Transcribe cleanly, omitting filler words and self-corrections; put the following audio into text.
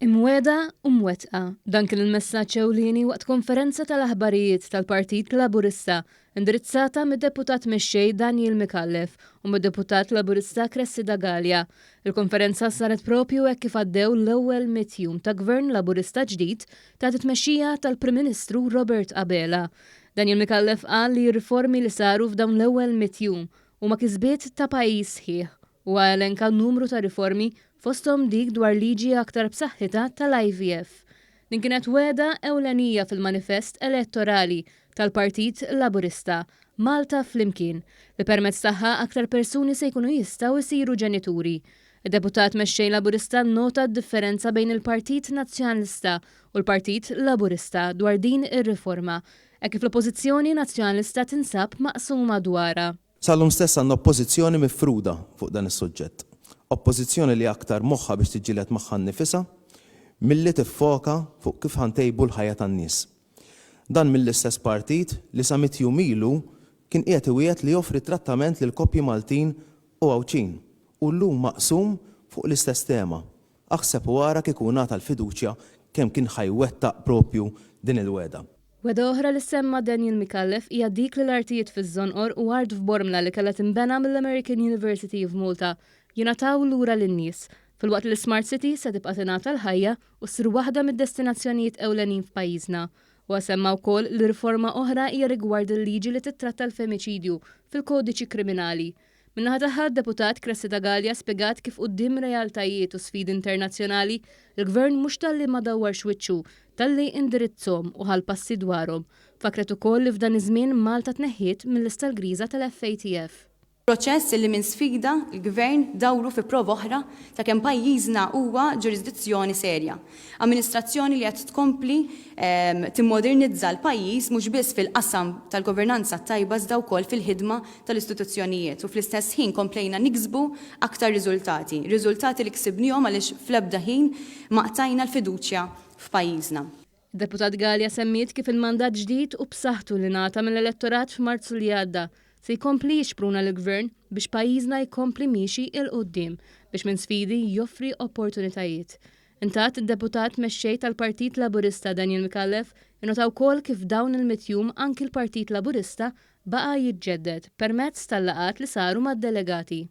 Imwiegħda u mwettqa. Dan kien il-messaġġ ewlieni waqt konferenza tal-aħbarijiet tal-Partit Laburista indirizzata mid-Deputat Mexxej Daniel Micallef u mid-Deputat Laburista Cressida Galea. Il-konferenza saret proprju hekk kif għaddew l-ewwel mitt jum ta' Gvern Laburista ġdid taħt it-tmexxija tal-Prim Ministru Robert Abela. Daniel Micallef qal li r-riformi li saru f'dawn l-ewwel mitt jum huma kisbiet ta' pajjiż sħiħ. Huwa elenka numru ta' riformi fosthom dik dwar liġi aktar b'saħħitha tal-IVF. Din kienet wegħda ewlenija fil-manifest elettorali tal-Partit Laburista, Malta Flimkien, li permezz tagħha aktar persuni se jkunu jistgħu jsiru ġenituri. Id-Deputat Mexxej Laburista nnota d-differenza bejn il-Partit Nazzjonalista u l-Partit Laburista dwar din ir-riforma, hekk kif l-Oppożizzjoni Nazzjonalista tinsab maqsuma dwarha. Sal-lum stess għandna Oppożizzjoni mifruda fuq dan is-suġġett. Oppożizzjoni li aktar moħħha biex tiġġieled magħha nnifisha milli tiffoka fuq kif ħa ntejbu l-ħajja tan-nies. Dan mill-istess partit li sa mitt jum ilu kien qiegħed iwiegħed li joffri trattament lill-koppji Maltin u Għawdxin u llum maqsum fuq l-istess tema. Aħseb u ara kieku ngħata l-fiduċja kemm kien ħa jwettaq proprju din il-wegħda. Wegħda oħra li semma Daniel Micallef hija dik li l-artijiet fiż-Żonqor u art f'Bormla li kellha tinbena mill-American University of Malta jingħataw lura lin-nies, filwaqt li l-Smart City se tibqa' tingħata l-ħajja u ssir waħda mid-destinazzjonijiet ewlenin f'pajjiżna. Huwa semma wkoll li riforma oħra hija rigward il-liġi li tittratta l-femiċidju fil-Kodiċi Kriminali. Min-naħa tagħha, d-Deputat Cressida Galea spjegat kif quddiem realtajiet u sfidi internazzjonali, il-Gvern mhux talli ma dawwarx wiċċu, talli indirizzhom u ħa l-passi dwarhom. Fakkret ukoll li f'dan iż-żmien Malta tneħħiet mil-lista l-griża tal-FATF. Proċess li minn sfida l-Gvern dawru fi prova oħra ta' kemm pajjiżna huwa ġurisdizzjoni serja. Amministrazzjoni li qed tkompli timmodernizza l-pajjiż mhux biss fil-qasam tal-governanza t-tajba iżda wkoll fil-ħidma tal-istituzzjonijiet u fl-istess ħin komplejna niksbu aktar riżultati. Riżultati li ksibnihom għaliex fl-ebda ħin ma qtajna l-fiduċja f'pajjiżna. Id-Deputat Galea semmiet kif il-mandat ġdid u b'saħħtu li ngħata mill-elettorat f'Marzu li għadda se jkompli jixpruna lill-Gvern biex pajjiżna jkompli miexi 'l quddiem biex minn sfidi joffri opportunitajiet. Intant, id-Deputat Mexxej tal-Partit Laburista Daniel Micallef innota wkoll kif f'dawn il-mitt jum anki l-Partit Laburista baqa' jiġġedded permezz tal-laqgħat li saru mad-delegati.